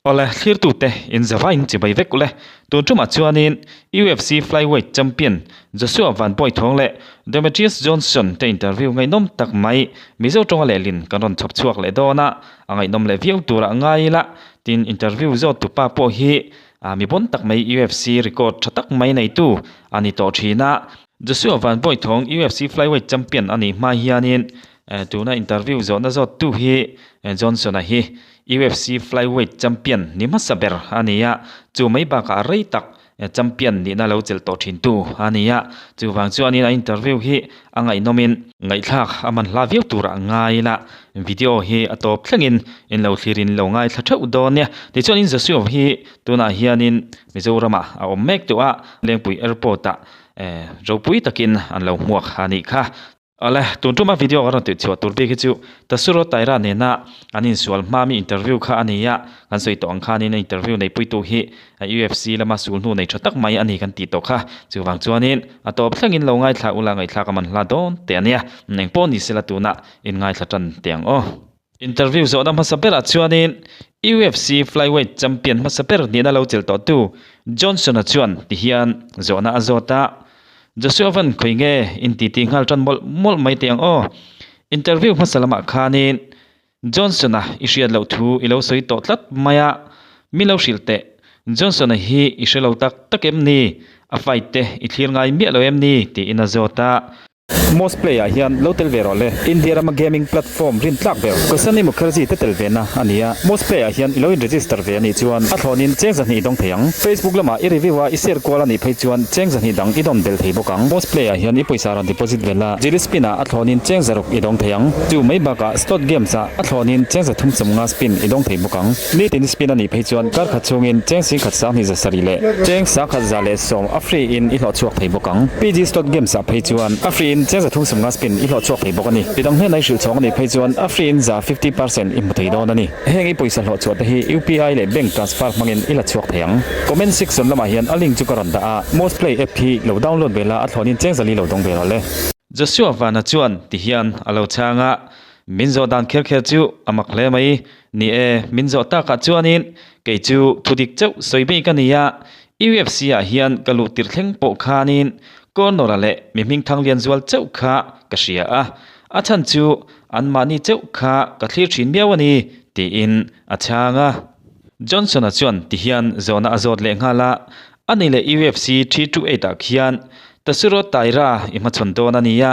Awle, thlirtute in zavain chibai vek ule. Tun tumah chuanin UFC Flyweight Champion Joshua Van Bawithawng leh Demetrious Johnson te interview ngaihnawm tak mai Mizo tawnga lehlin kan rawn chhawp chhuak leh dawn a, a ngaihnawm leh viau turah ngai ila. Tin, interview zawt tupa pawh hi mi bon tak mai UFC record tha tak mai neitu a ni tawh thin a. Joshua Van Bawithawng UFC Flyweight Champion a nih hma hianin tuna interview zawhna zawttu hi Johnson-a hi UFC Flyweight Champion ni hmasa ber a ni a, chu mai bakah rei tak champion nihna lo chelh tawh thintu a ni a, chuvang chuanin a interview hi a ngaihnawmin ngaihthlak a man hla viau turah ngai ila video hi a tawp thlengin in lo thlirin lo ngaithla theuh dawn nia. Tichuanin Joshua hi tunah hianin Mizoramah a awm mek tawh a, Lengpui Airport-ah ropui takin an lo hmuak a nih kha. Awle, tun tuma video ka rawn tih chhuah tur bik hi chu Tasuro Taira nena an insual hma mi interview kha a ni a, kan sawi tawh ang khanin a interview neipuitu hi UFC lama sul hnu nei tha tak mai a ni kan tih tawh kha. Chuvang chuanin a tawp thlengin lo ngaithla ula ngaihthlak a man hla dawn teh a nia. Engpawh ni sela tunah in ngaithla tan teh ang aw. Interview zawhna hmasa berah chuanin UFC Flyweight Champion hmasa ber nihna lo chelh tawhtu Johnson-a chuan tihian zawhna a zawt a, Joshua Van khawi nge in titi nghal tan mawlh mawlh mai teh ang aw. Interview hmasa lamah khanin Johnson-a i hriat loh thu i lo sawi tawh tlat mai a, mi lo hrilh teh. Johnson-a hi i hre lo tak tak em ni? A fight te i thlir ngai miah lo em ni? tiin a zawt a. Most Play ah hian lo tel ve rawh le. India rama gaming platform rin tlak ber Kosani Mukherjee te tel ve na a ni a. Most Play ah hian i lo in register ve a nih chuan a thlawnin cheng 200 i dawng thei ang. Facebook lamah i review a i share kual a nih phei chuan cheng 200 dang i dawn bel thei bawk ang. Most Play ah hian i pawisa rawn deposit ve la, Jilly Spin ah a thlawnin cheng 600 i dawng thei ang. Chu mai bakah slot games ah a thlawnin cheng 350 spin i dawng thei bawk ang. Nitin spin a nih phei chuan kar khat chhungin cheng 1127 leh cheng 1110 a free in i hlawh chhuak thei bawk ang. PG Slot Games ah phei chuan a free in cheng 350 spin i hlawh chhuak thei bawk a ni. Midang hnenah i hrilh chhawng a nih phei chuan a free in za 50% i hmu thei dawn a ni. Heng i pawisa hlawh chhuah te hi UPI leh bank transfer hmangin i la chhuak thei ang. Comment section lamah hian a link chu ka rawn dah a, Most Play app hi lo download ve la a thlawnin cheng 400 lo dawng ve rawh le. Joshua Vana chuan tihian a lo chhang a, Min zawh dan kher kher chu a mak hle mai. Ni e, min zawh takah chuanin kei chu thu dik chauh sawi mai ka ni a, UFC ah hian ka luh tirh thleng pawh khanin Conor-a leh mi hming thang lian zual chauh kha ka hria a, a chhan chu anmahni chauh kha ka thlir thin miau a ni, tiin a chhang a. Johnson-a chuan tihian zawhna a zawt leh nghal a, Ani leh UFC 328 ah khian Tatsuro Taira i hmachhawn dawn a nia,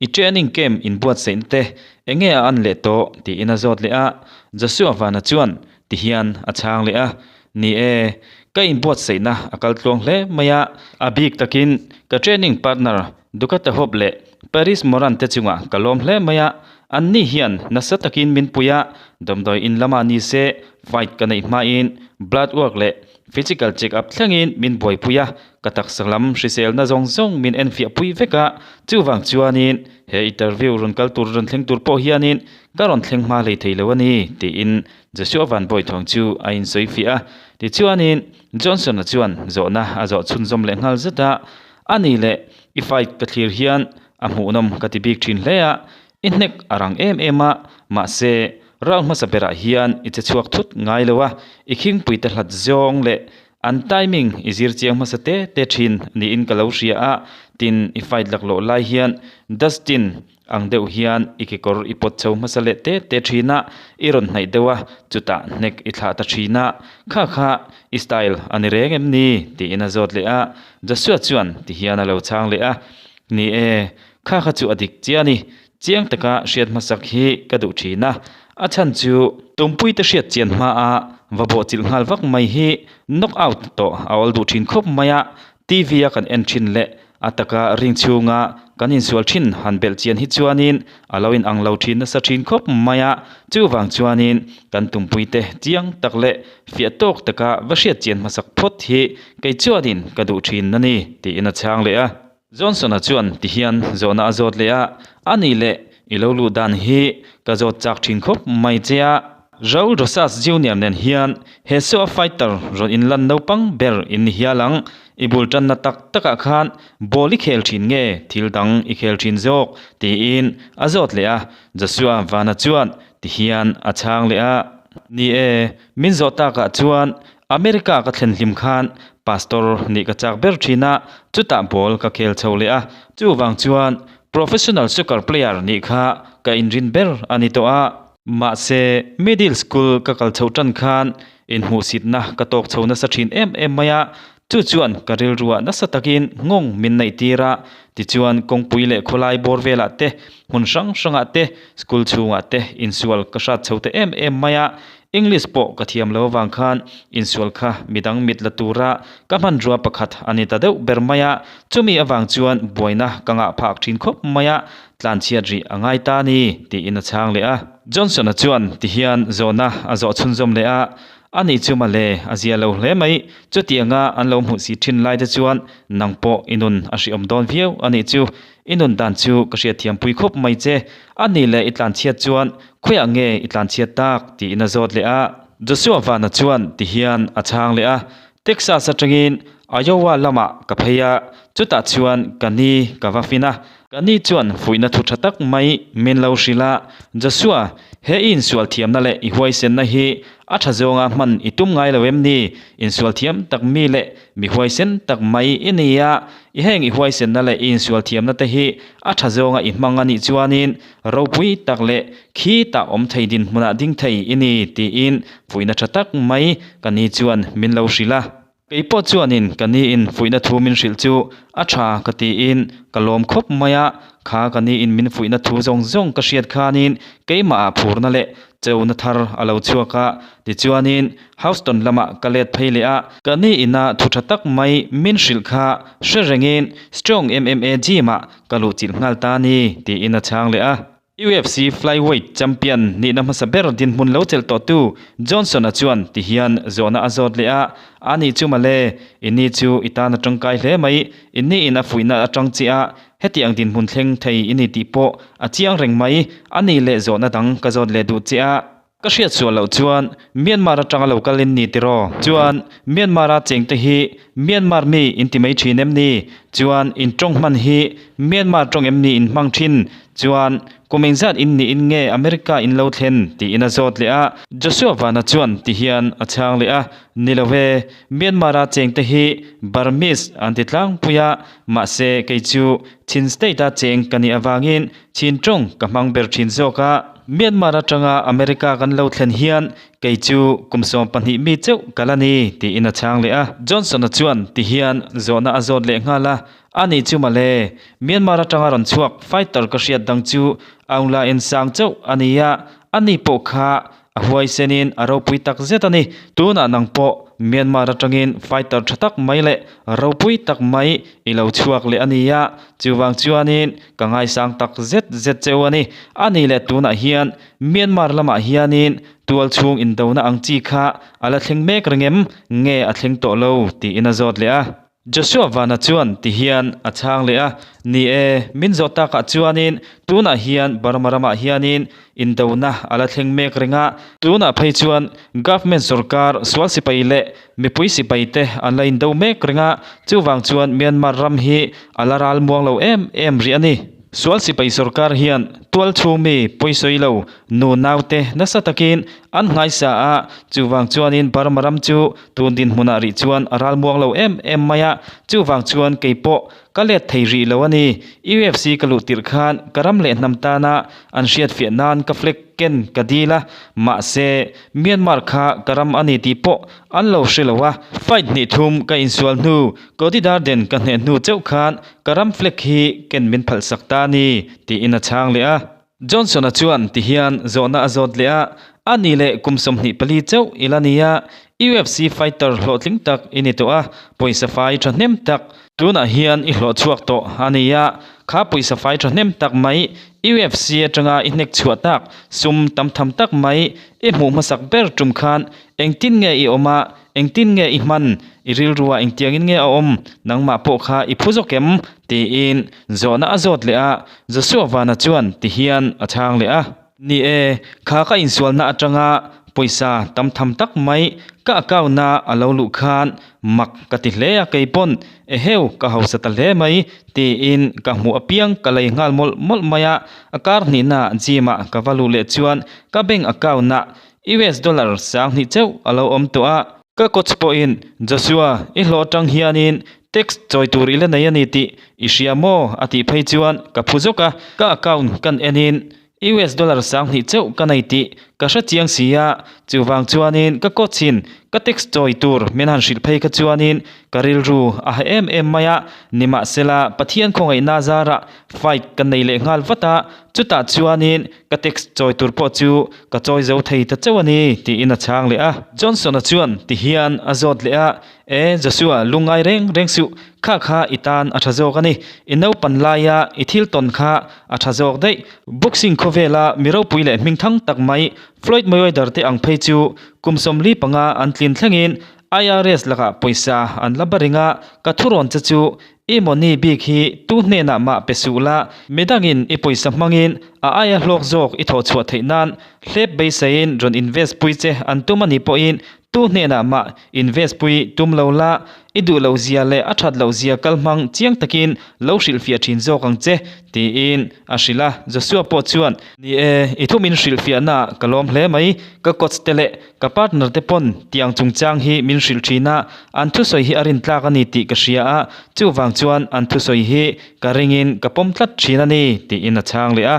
i training camp inbuatsaihna te eng nge a an leh tawh tiin a zawt leh a, Joshua Vana chuan tihian a chhang leh a, Ni e, ka inbuatsaihna a kal tluang hle mai a, a bik takin ka training partner Ducate Hope leh Paris Moran te chungah ka lawm hle mai a, anni hian nasa takin min pui a, damdawi in lamah ni se fight ka neih hmain blood work leh Physical check up thlengin min buaipui a, ka taksa lam hriselna zawng zawng min enfiah pui vek a, chuvang chuanin he interview rawn kal tur rawn thleng tur pawh hianin ka rawn thleng hma hlei thei lo a ni, tiin Joshua Van Bawithawng chu a insawi fiah a. Tichuanin Johnson-a chuan zawhna a zawh chhunzawm leh nghal zet a, A ni leh, i fight ka thlir hian a hmuhnawm ka ti bik thin hle a, i hnek a rang em em a, mahse, Round hmasa berah hian i che chhuak thut ngai lo a, i khingpuite hlat zawng leh an timing i zir chiang hmasa te te thin niin ka lo hria a, tin i fight laklawh lai hian Dustin ang deuh hian i kekawr i pawt chho hmasa leh te te thin a, i rawn hnaih deuh a, chutah hnek i thlah ta thin a, kha kha i style a ni reng em ni? tiin a zawt leh a, Joshua chuan tihian a lo chhang leh a, Ni e, kha kha chu a dik chiah a ni, Chiang taka hriat hmasak hi ka duh thin a, a chhan chu tumpuite hriat chian hmaa va bawhchilh nghal vak mai hi knock out tawh a awl duh thin khawp mai a, TV a kan en thin leh a taka ring chhunga kan insual thin han belh chian hi chuanin a lo inang lo thin nasa thin khawp mai a, chuvang chuanin kan tumpuite chiang tak leh fiah tawk taka va hriat chian hmasak phawt hi kei chuanin ka duh thin a ni tiin a chhang leh a. Johnson-a chuan tihian zawhna a zawt leh a, A nih leh, i lo luh dan hi ka zawt chak thin khawp mai che a. Raul Rosas Junior nen hian he show a fighter rawn inlan naupang ber in ni hial ang. I bul tanna tak takah khan ball i khel thin nge thil dang i khel thin zawk? tiin a zawt leh a. Joshua Vana chuan tihian a chhang leh a. Ni e, min zawh takah chuan America ka thlen hlim khan Pastor nih ka chak ber thin a, chutah ball ka khel chho leh a, chuvang chuan Professional soccer player nih kha ka inrin ber a ni tawh a. Mahse, middle school ka kal chho tan khan inhmuhsitna ka tawk chho nasa thin em em mai a, chu chuan ka rilruah nasa takin nghawng min neih tir a, tichuan kawngpui leh khawlai bawr velah te, hmun hrang hrangah te, school chhungah te insual ka hrat chho ta em em mai a, English pawh ka thiam lo avang khan insual kha midang mit la tura ka hmanrua pakhat a ni ta deuh ber mai a, chumi avang chuan buaina ka ngah phak thin khawp mai a, tlanchhiat rih a ngai ta a ni, tiin a chhang leh a. Johnson-a chuan tihian zawhna a zawh chhunzawm leh a, A nih chu mawle, a zia lo hle mai, chutianga an lo hmuh si thin lai te chuan nang pawh i nun a hriawm dawn viau a nih chu, i nun dan chu ka hriatthiampui khawp mai che, a nih leh i tlanchhiat chuan Khawiah nge i tlanchhiat tak? tiin a zawt leh a. Joshua Vana chuan tihian a chhang leh a, Texas atangin Iowa lamah ka phei a, chutah chuan ka ni ka va fin a. Ka ni chuan fuihna thu tha tak mai min lo hrilh a, Joshua, he i insual thiamna leh i huaisenna hi a tha zawnga hman i tum ngai lo em ni? Insual thiam tak mi leh mi huaisen tak mai i ni a, i heng i huaisenna leh i insual thiamna te hi a tha zawnga i hmang a nih chuanin Ropui tak leh khi tah awm thei dinhmunah ding thei i ni tiin fuihna tha tak mai ka ni chuan min lo hrilh a. Kei pawh chuanin ka niin fuihna thu min hrilh chu a tha ka tiin ka lawm khawp mai a, kha ka niin min fuihna thu zawng zawng ka hriat khanin keimahah phurna leh cheuna thar a lo chhuak a, tichuanin Houston lamah ka let phei leh a, ka ni ina thu tha tak mai min hrilh kha hre rengin Strong MMA Gym-ah Ka luh chilh nghal ta ni, tiin a chhang leh a. UFC Flyweight Champion nihna hmasa ber dinhmun lo chelh tawhtu Johnson-a chuan tihian zawhna a zawt leh a, A nih chu mawle, i ni chu i tan a tangkai hle mai, i niin a fuihna atang chiah a, heti ang dinhmun thleng thei i ni tih pawh a chiang reng mai, a nih leh zawhna dang ka zawt leh duh chiah a. Ka hriat sual loh chuan Myanmar atanga lo kal in ni tiraw? Chuan Myanmar a cheng te hi Myanmar mi in ti mai thin em ni? Chuan in tawng hman hi Myanmar tawng em ni in hmang thin? Chuan kum engzat in niin nge America in lo thlen? tiin a zawt leh a. Joshua Vana chuan ti hian a chhang leh a, Ni lo e, Myanmar a cheng te hi Burmese an ti tlangpui a, mahse kei chu Chin state a cheng ka nih avangin Chin tawng ka hmang ber thin zawk a. Myanmar atanga America kan lo thlen hian kei chu kum 12 mi cheuh ka la ni, tiin a chhang leh a. Johnson-a chuan ti hian zawhna a zawt leh nghal a, A nih chu mawle, Myanmar atanga rawn chhuak fighter ka hriat dang chu Aung La En Sang chauh a ni a, ani pawh kha A huaisenin a ropui tak zet a ni. Tunah nang pawh Myanmar atangin fighter tha tak mai leh ropui tak mai i lo chhuak leh a ni a, chuvang chuanin ka ngaisang tak zet zet cheu a ni. A ni leh tunah hian Myanmar lamah hianin tual chhung indona ang chi kha a la thleng mek reng em? Nge a thleng tawh lo? tiin a zawt leh a. Joshua Vana chuan ti hian a chhang leh a, Ni e, min zawh takah chuanin tunah hian Burma ramah hianin indona a la thleng mek reng a, tunah phei chuan government sorkar sual sipai leh mipui sipai te an la indo mek reng a, chuvang chuan Myanmar ram hi a la ral muang lo em em rih a ni. Sual sipai sorkar hian tual chhung mi pawisawi lo nu naute nasa takin an nghaisa a, chuvang chuanin Burma ram chu Tun dinhmunah rih chuan a ral muang lo em em mai a, chuvang chuan kei pawh ka let thei rih lo a ni. UFC ka luh tirh khan ka ram leh hnam tana an hriatfiah nan ka flag ken ka dil a, mahse Myanmar kha ka ram a ni tih pawh an lo hre lo a. Fight hnih thum ka insual hnu, Cody Durden ka hneh hnu chauh khan ka ram flag hi ken min phalhsak ta a ni, tiin a chhang leh a. Johnson-a chuan ti hian zawhna a zawt leh a, A ni leh kum 24 chauh i la ni a, UFC fighter hlawhtling tak i ni tawh a, pawisa fai thahnem tak tunah hian i hlawh chhuak tawh a ni a, kha pawisa fai thahnem tak mai UFC atanga i hnek chhuah tak sum tam tham tak mai i hmuh hmasak ber tum khan engtin nge i awm a, engtin nge i hman, i rilruah engtiangin nge a awm, nangmah pawh kha i phu zawk em? tiin zawhna a zawt leh a. Joshua Vana chuan ti hian a chhang leh a. Ni e, kha ka insualna atanga pawisa tam tham tak mai ka account-a a lo luh khan mak ka ti hle a, kei pawn eheu ka hausa ta hle mai tiin ka hmuh apiang ka lei nghal mawlh mawlh mai a. A kar hnihna gym-ah ka va luh leh chuan ka bank account-ah. US dollar 2000 chauh a lo awm tawh a. Ka coach pawhin, Joshua, i hlawh atang hianin tax chawi tur i la nei a ni tih i hria maw? a tih phei chuan ka phu zawk a, ka account kan enin US dollar 2000 chauh ka nei tih ka hre chiang si a, chuvang chuanin ka coach-in ka tax chawi tur min han hrilh phei kha chuanin ka rilru a ha em em mai a, nimahsela Pathian khawngaihna zarah fight ka nei leh nghal vat a, chutah chuanin ka tax chawi tur pawh chu ka chawi zo thei ta chauh a ni tiin a chhang leh a. Johnson-a chuan tihian a zawt leh a, E, Joshua, lungngai reng reng suh, kha kha i tan a tha zawk a ni. I naupan laia i thil tawn kha a tha zawk daih. Boxing khawvela mi ropui leh hmingthang tak mai Floyd Mayweather te ang phei chu kum 45 an tlin thlengin IRS lakah pawisa an la baring a, ka thurawn che chu i money bik hi tu hnenah mah pe suh la, midangin i pawisa hmangin a aia hlawk zawk i thawhchhuah theih nan hlep beiseiin rawn invest pui che an tum a nih pawhin Tu hnenah mah invest pui tum lo la, i duh loh zia leh a that loh zia kal hmang chiang takin lo hrilhfiah thin zawk ang che, tiin a hrilh a. Joshua pawh chuan, Ni e, i thu min hrilhfiahna ah ka lawm hle mai, ka coach te leh ka partner te pawn tiang chungchang hi min hrilh thin a, an thusawi hi a rintlak a ni tih ka hria a, chuvang chuan an thusawi hi ka ringin ka pawm tlat thin a ni, tiin a chhang leh a.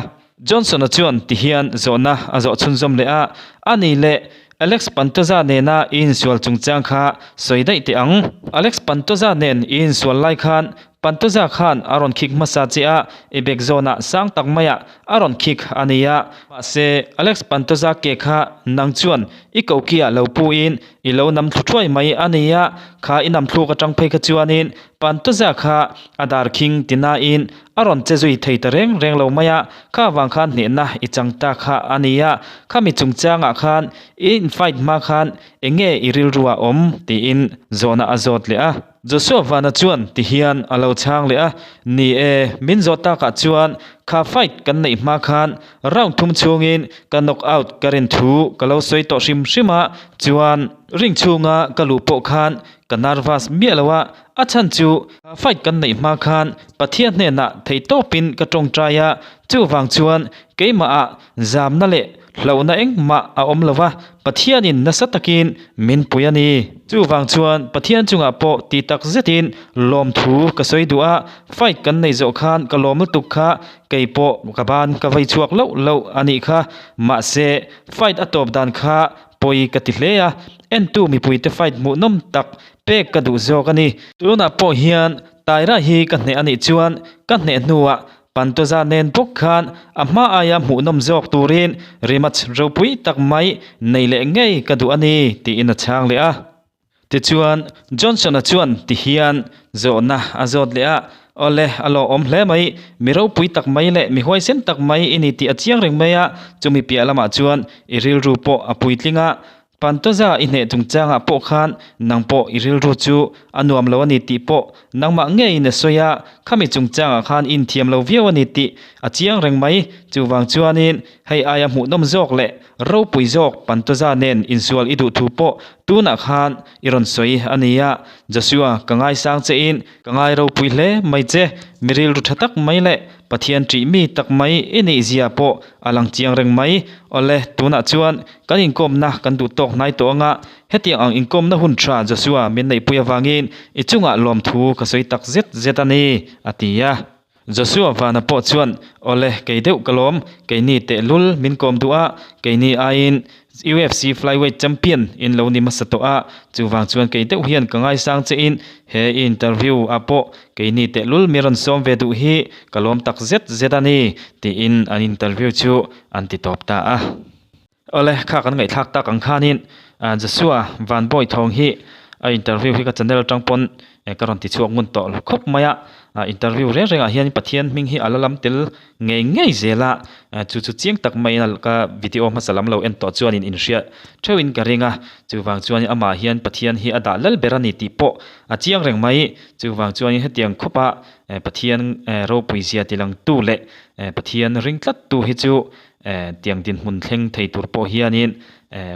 Johnson-a chuan tihian zawhna a zawh chhunzawm leh a, A ni leh, Alex Pantoja nena i insual chungchang kha sawi daih teh ang. Alex Pantoja nen i insual lai khan Pantoja khan a rawn khik hmasa che a, i bek zawnah sang tak maiah a rawn khik a ni a. Mahse, Alex Pantoja ke kha nang chuan i kokiah lo puin i lo nam thlu thuai mai a ni a, kha i nam thluk atang phei kha chuanin Pantoja kha a dar khing ti nain A rawn che zui thei ta reng reng lo mai a, kha avang khan hnehna i chang ta kha a ni a, khami chungchangah khan i infight hma khan eng nge i rilru ah awm tiin zawhna a zawt leh a. Joshua Vana chuan ti hian a lo chhang leh a, Ni e, min zawh takah chuan kha fight kan neih hma khan round thum chhungin ka knock out ka rin thu ka lo sawi tawh hrim hrim a, chuan ring chhunga ka luh pawh khan ka nervous miah lo a, a chhan chu fight kan neih hma khan Pathian hnenah theihtawpin ka tawngtai a, chuvang chuan keimahah zamna leh hlauhna engmah a awm lo va, Pathianin nasa takin min pui a ni. Chuvang chuan Pathian chungah pawh ti tak zetin lawmthu ka sawi duh a, fight kan nei zawh khan ka lawm lutuk kha kei pawh ka ban ka vei chhuak loh loh a nih kha. Mahse, fight a tawp dan kha pawi ka ti hle a, entu mipuite fight hmuhnawm tak pek ka duh zawk a ni. Tunah pawh hian Taira hi ka hneh a nih chuan ka hneh hnuah Pantoja nen bawk khan a hma aia hmuhnawm zawk turin rematch ropui tak mai nei leh ngei ka duh a ni tiin a chhang leh a. Tichuan Johnson-a chuan ti hian zawhna a zawt leh a, Awle, a lawmawm hle mai, mi ropui tak mai leh mi huaisen tak mai i ni tih a chiang reng mai a, chumi piah lamah chuan i rilru pawh a puitling a, Pantoja i hneh chungchangah pawh khan nang pawh i rilru chu a nuam lo a ni tih pawh nangmah ngeiin a sawi a, khami chungchangah khan i inthiam lo viau a ni tih a chiang reng mai. Chuvang chuanin hei aia hmuhnawm zawk leh ropui zawk Pantoja nen insual i duh thu pawh tunah khan i rawn sawi a ni a. Joshua, ka ngaisang chein ka ngai ropui hle mai che, mi rilru tha tak mai leh Pathian ṭih mi tak mai i nih zia pawh a lang chiang reng mai. Awle, tunah chuan kan inkawmna kan duh tawk hnai tawh anga, hetiang ang inkawmna hun tha Joshua min neihpui avangin i chungah lawmthu ka sawi tak zet zet a ni, a ti a. Joshua vana pawh chuan, Awle, kei deuh ka lawm, keini tehlul min kawm duh a, keini aiin UFC Flyweight Champion in lo ni hmasa tawh a, chuvang chuan kei deuh hian ka ngaisang che in he i interview ah pawh keini tehlul mi rawn sawm ve duh hi ka lawm tak zet zet a ni, tiin an interview chu an ti tawp ta a. Awle, kha kan ngaihthlak tak ang khanin Joshua Van Bawi Thawng hi a interview hi ka channel atang pawn ka rawn ti chhuak ngun tawh lo khawp mai a, interview reng rengah hian Pathian hming hi a la lam tel ngei ngei zel a, chu chu chiang tak maiin a ka video hmasa lam lo en tawh chuanin inhriat theuhin ka ring a, chuvang chuanin amah hian Pathian hi a dah lal ber a ni tih pawh a chiang reng mai, chuvang chuanin hetiang khawpa Pathian ropui zia tilangtu leh Pathian ring tlattu hi chu tiang dinhmun thleng thei tur pawh hianin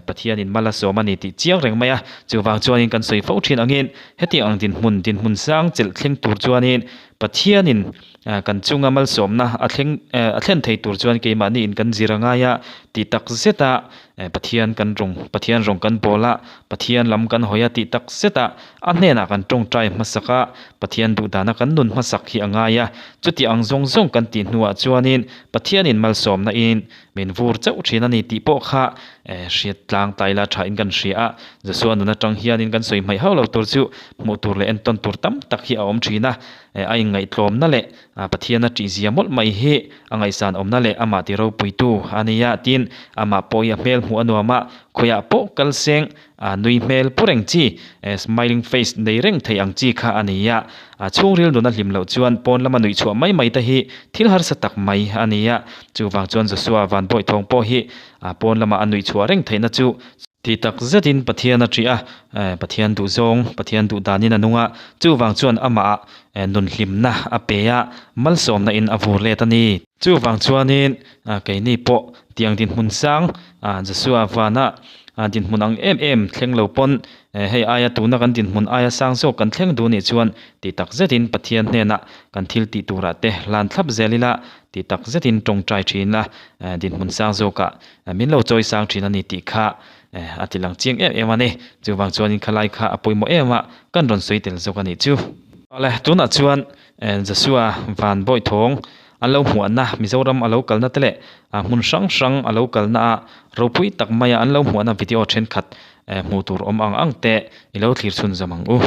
Pathianin mal a sawm a ni tih chiang reng mai a, chuvang chuanin kan sawi fo thin angin hetiang ang dinhmun dinhmun sang chelh thleng tur chuanin Pathianin kan chunga malsawmna a thleng a thlen thei tur chuan keimahniin kan zir a ngai a tih tak zeta. Pathian kan rawng Pathian rawng kan bawl a, Pathian lam kan hawi a tih tak zet a, a hnenah kan tawngtai hmasak a, Pathian duhdana kan nun hmasak hi a ngai a, chuti ang zawng zawng kan tih hnuah chuanin Pathianin malsawmna in min vur chauh thin a ni tih pawh kha hriat tlang tai la thain kan hria a, Joshua nun atang hianin kan sawi hmaih hauh lo tur chu hmuh tur leh entawn tur tam tak hi a awm thin a, a inngaihtlawmna leh Pathian a ṭihzia mawlh mai hi a ngaihsan awmna leh amah ti ropuitu a ni a, tin amah pawh hi a hmel hmuh a nuam a, khawiah pawh kal seng a nui hmel pu reng chi, smiling face nei reng thei ang chi kha a ni a, a chhungril nun a hlim loh chuan pawn lama nuih chhuah mai mai te hi thil harsa tak mai a ni a, chuvang chuan Joshua Vanbawi thawng pawh hi pawn lama a nuih chhuah reng theihna chu Ti tak zetin Pathian a ṭih a, Pathian duhzawng, Pathian duh danin a nung a, chuvang chuan amah nun hlimna a pe a, malsawmna in a vur let a ni. Chuvang chuanin keini pawh tiang dinhmun sang, Joshua vana dinhmun ang em em thleng lo pawn hei aia tuna kan dinhmun aia sang zawk kan thleng duh nih chuan ti tak zetin Pathian hnenah kan thil tih turah te hlan thlap zel ila, ti tak zetin tawngtai thin ila, dinhmun sang zawkah Min lo chawi sang thin a ni tih kha a ti lang chiang em em a ni. Chuvang chuanin khalai kha a pawimawh em a, kan rawn sawi tel zawk a nih chu. Awle, tunah chuan Joshua van Bawihthawng an lo hmuahna, Mizoram a lo kalna te leh hmun hrang hrang a lo kalna a ropui tak maia an lo hmuahna video thenkhat hmuh tur awm ang ang te i lo thlir chhunzawm ang u.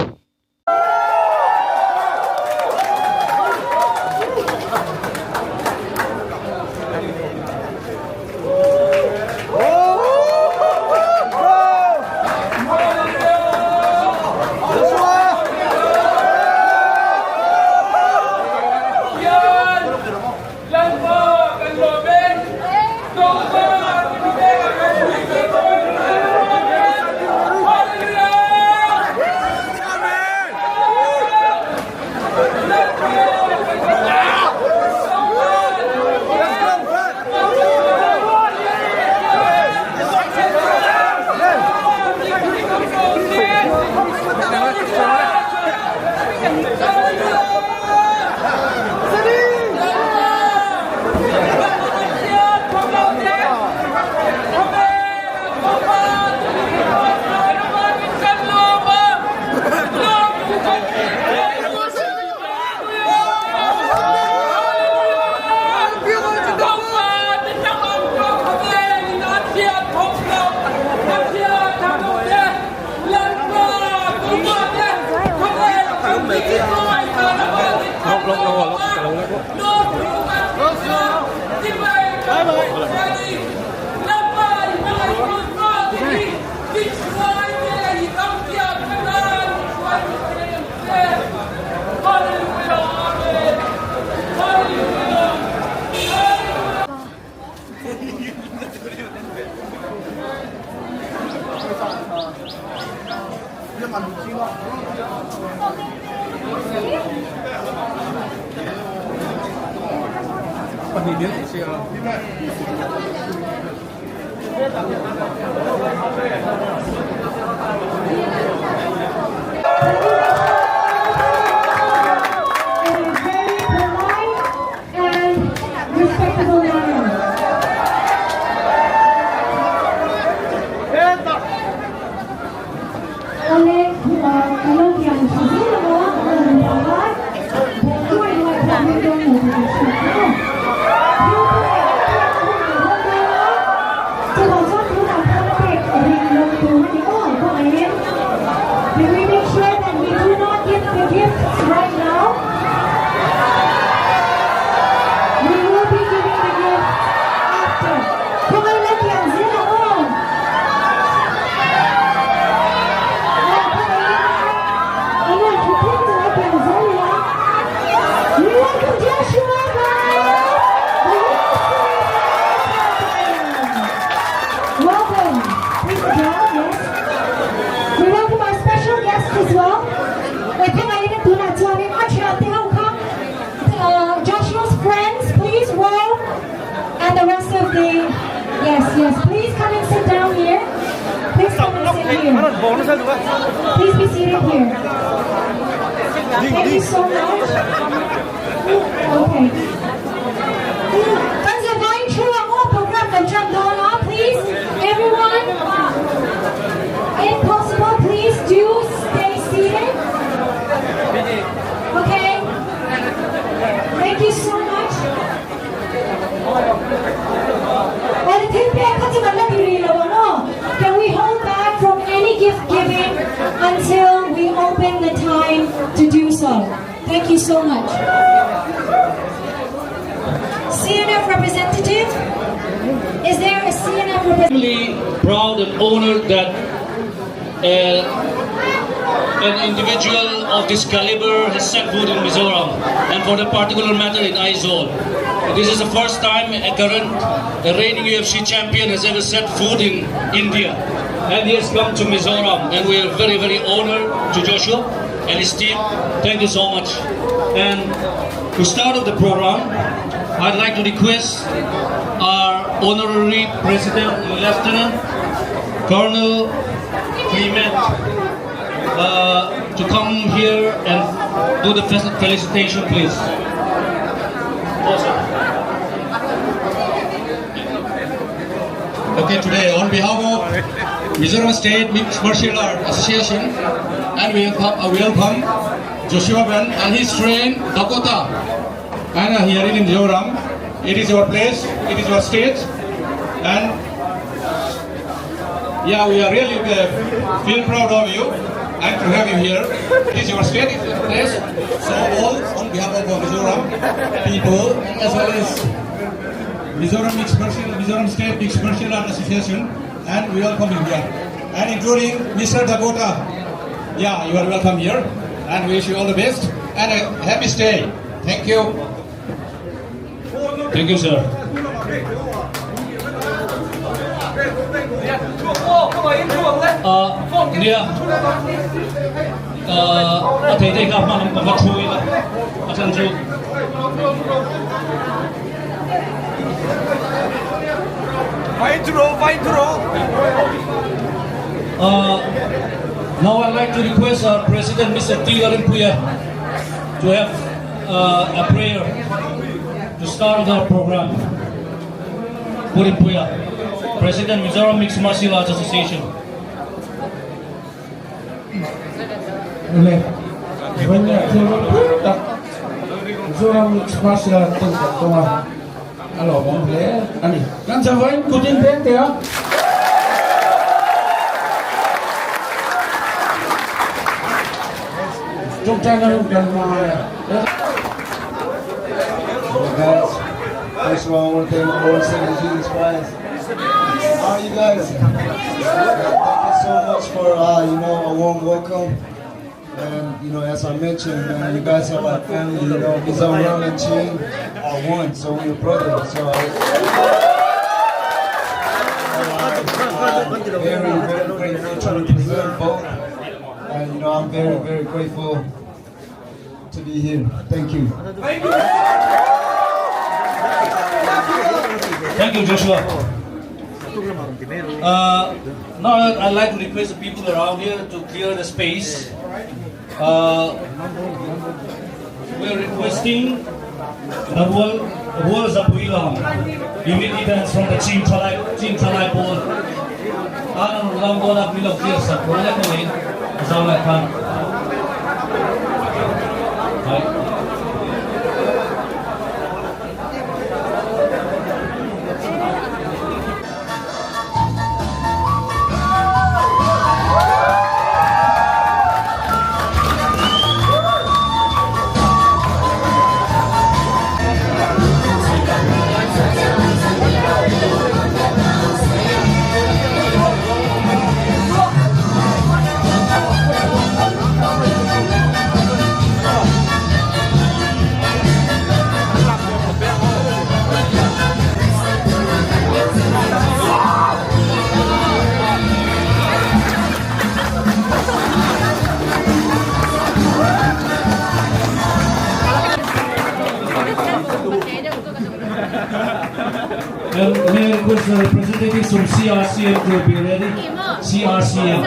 Thank you so much. CNF representative? Is there a CNF representative? Extremely proud and honored that uh, an individual of this caliber has set foot in Mizoram and for the particular matter in Aizawl. This is the first time a current a reigning UFC champion has ever set foot in India. And he has come to Mizoram and we are very, very honored to Joshua and his team. Thank you so much. And to start off the program, I'd like to request our honorary president, Lieutenant Colonel Freeman, to come here and do the felicitation, please. Awesome. Okay, today on behalf of Mizoram State Mixed Martial Art Association, and we welcome, welcome Joshua Van and his friend Dakota. And here in Mizoram, it is your place, it is your state, and yeah, we are really feel proud of you and to have you here. It is your state, it is your place. So all on behalf of Mizoram people as well as Mizoram Mixed Martial, Mizoram State Mixed Martial Art Association, and we welcome you here. And including Mr. Dakota. Yeah, you are welcome here. And we wish you all the best and a happy stay. Thank you. Thank you, sir. Nia, a thei te kha hma lam panga thu ila a chan chu. Now I'd like to request our President, Mr. T. Lalrinpuia, to have a prayer to start our program. Purimpuia, President, Mizoram Mixed Martial Arts Association. Le, Vanya thil ropui tak Mizoram Mixed Martial Art ten kan tawng a, a lawmawm hle a ni. Kan chavain kut in peng teh a. Tawngtaina hun kan hmang a le. Guys, first of all, I want to thank my Lord and Savior Jesus Christ. How are you guys? Thank you so much for a warm welcome. And as I mentioned, man, you guys are like family. Mizoram and Chin are one, so we're brothers. So I'm very, very grateful to represent both. And I'm very, very grateful to be here. Thank you. Thank you, Joshua. Now I'd like to request the people around here to clear the space. We are requesting the World Zapuilam Unity Dance from the Team Thalai, Team Thalai Board. Anong Langona Milok clear sa Korea ko eh. Zawla Khan. Right. And may I request the representatives from CRCM to be ready? CRCM.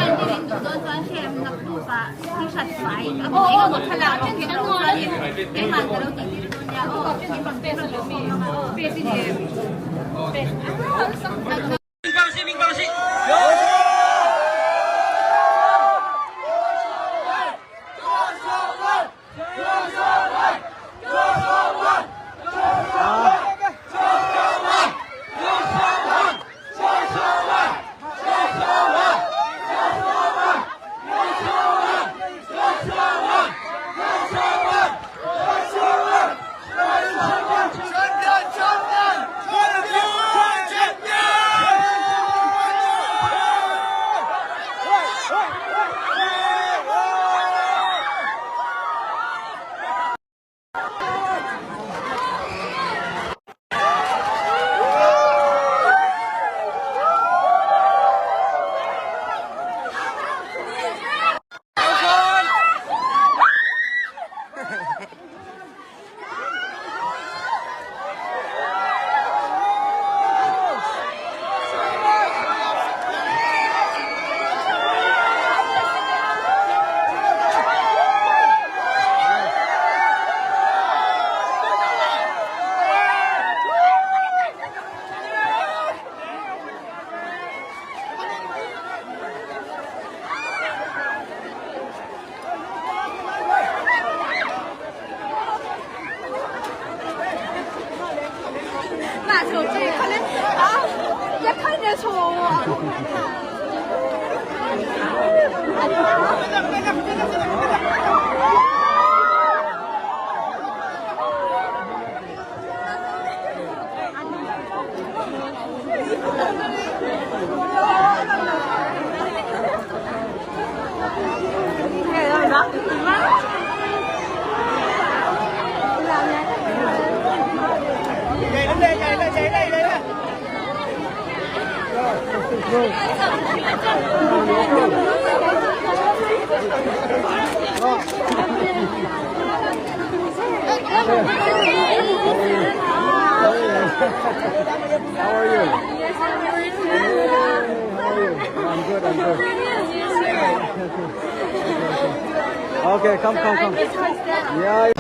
How are you? How are you? I'm good, I'm good. Okay, come, come, come. Yeah.